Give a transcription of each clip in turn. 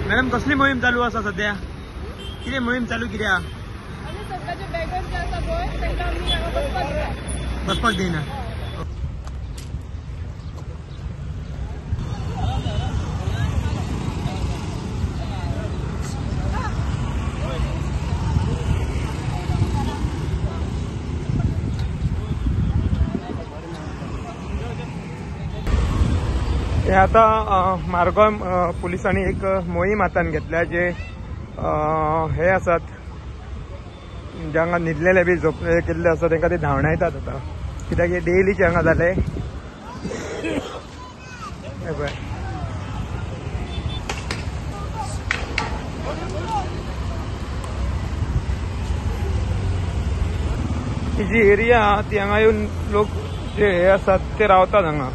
Madam, कसली मोहीम चालू आसा सध्या? कितें मोहीम चालू कित्याक? बसपाक दिना. हे आता मारगांव पुलिसांनी एक मोहीम हातान घेतल्या, जे हे आसात जे हांगा न्हिदलेले बी झोपले केल्ले आसा तांकां ते धांवडायतात आतां, कित्याक हे डेलीचे हांगा जाले. पळय ही जी एरिया आहा ती हांगा येवन लोक जे हे आसात ते रावतात हांगा.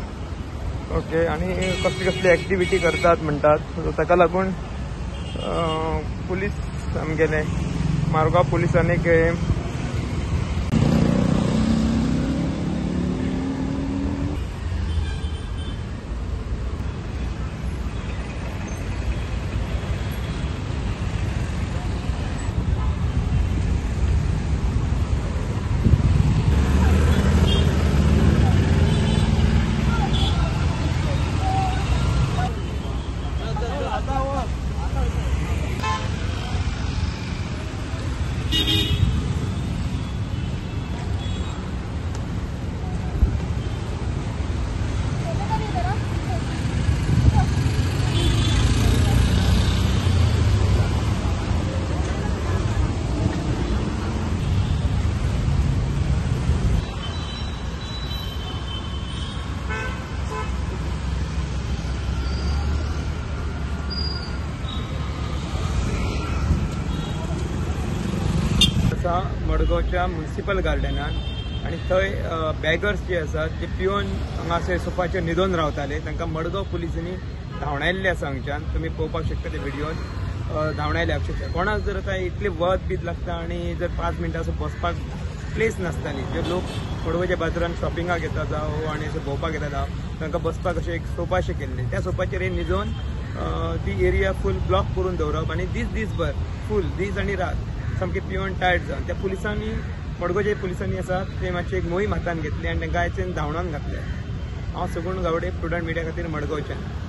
ओके, आणि कसली कसली ऍक्टिव्हिटी करतात म्हणतात, ताका लागून पुलीस आमगेले मारगांव पुलिसांनी मडगांवच्या म्युनिसिपल गार्डनान आनी थंय बेगर्स जे आसात ते पिवन हांगासर सोफाचेर न्हिदोन रावताले, तांकां मडगांव पुलिसांनी धांवडायल्ले आसा हांगच्यान. तुमी पळोवपाक शकता ते व्हिडियोन धांवडायले अक्षरशः. कोणाक जर आतां इतले वत बीत लागता आनी जर 5 मिनटां असो बसपाक प्लेस नासताली, जे लोक मडगांवच्या बाजारान शॉपिंगाक येता जावं आनी अशें भोंवपाक येता जावं, तांकां बसपाक अशें एक सोफा अशें केल्लें, त्या सोफाचेर हे न्हिदोन ती एरिया फूल ब्लॉक करून दवरप आनी दीस दीसभर फूल दीस आनी रात सामके पिवन टायर्ड जावन त्या पुलिसांनी, मडगांवच्या पुलिसांनी आसा ते मातशी एक मोहीम हातान घेतली आनी तांकां आयच्यान धांवडावन घातले. हांव सगुण गावडे, प्रुडंट मिडिया खातीर मडगांवच्यान.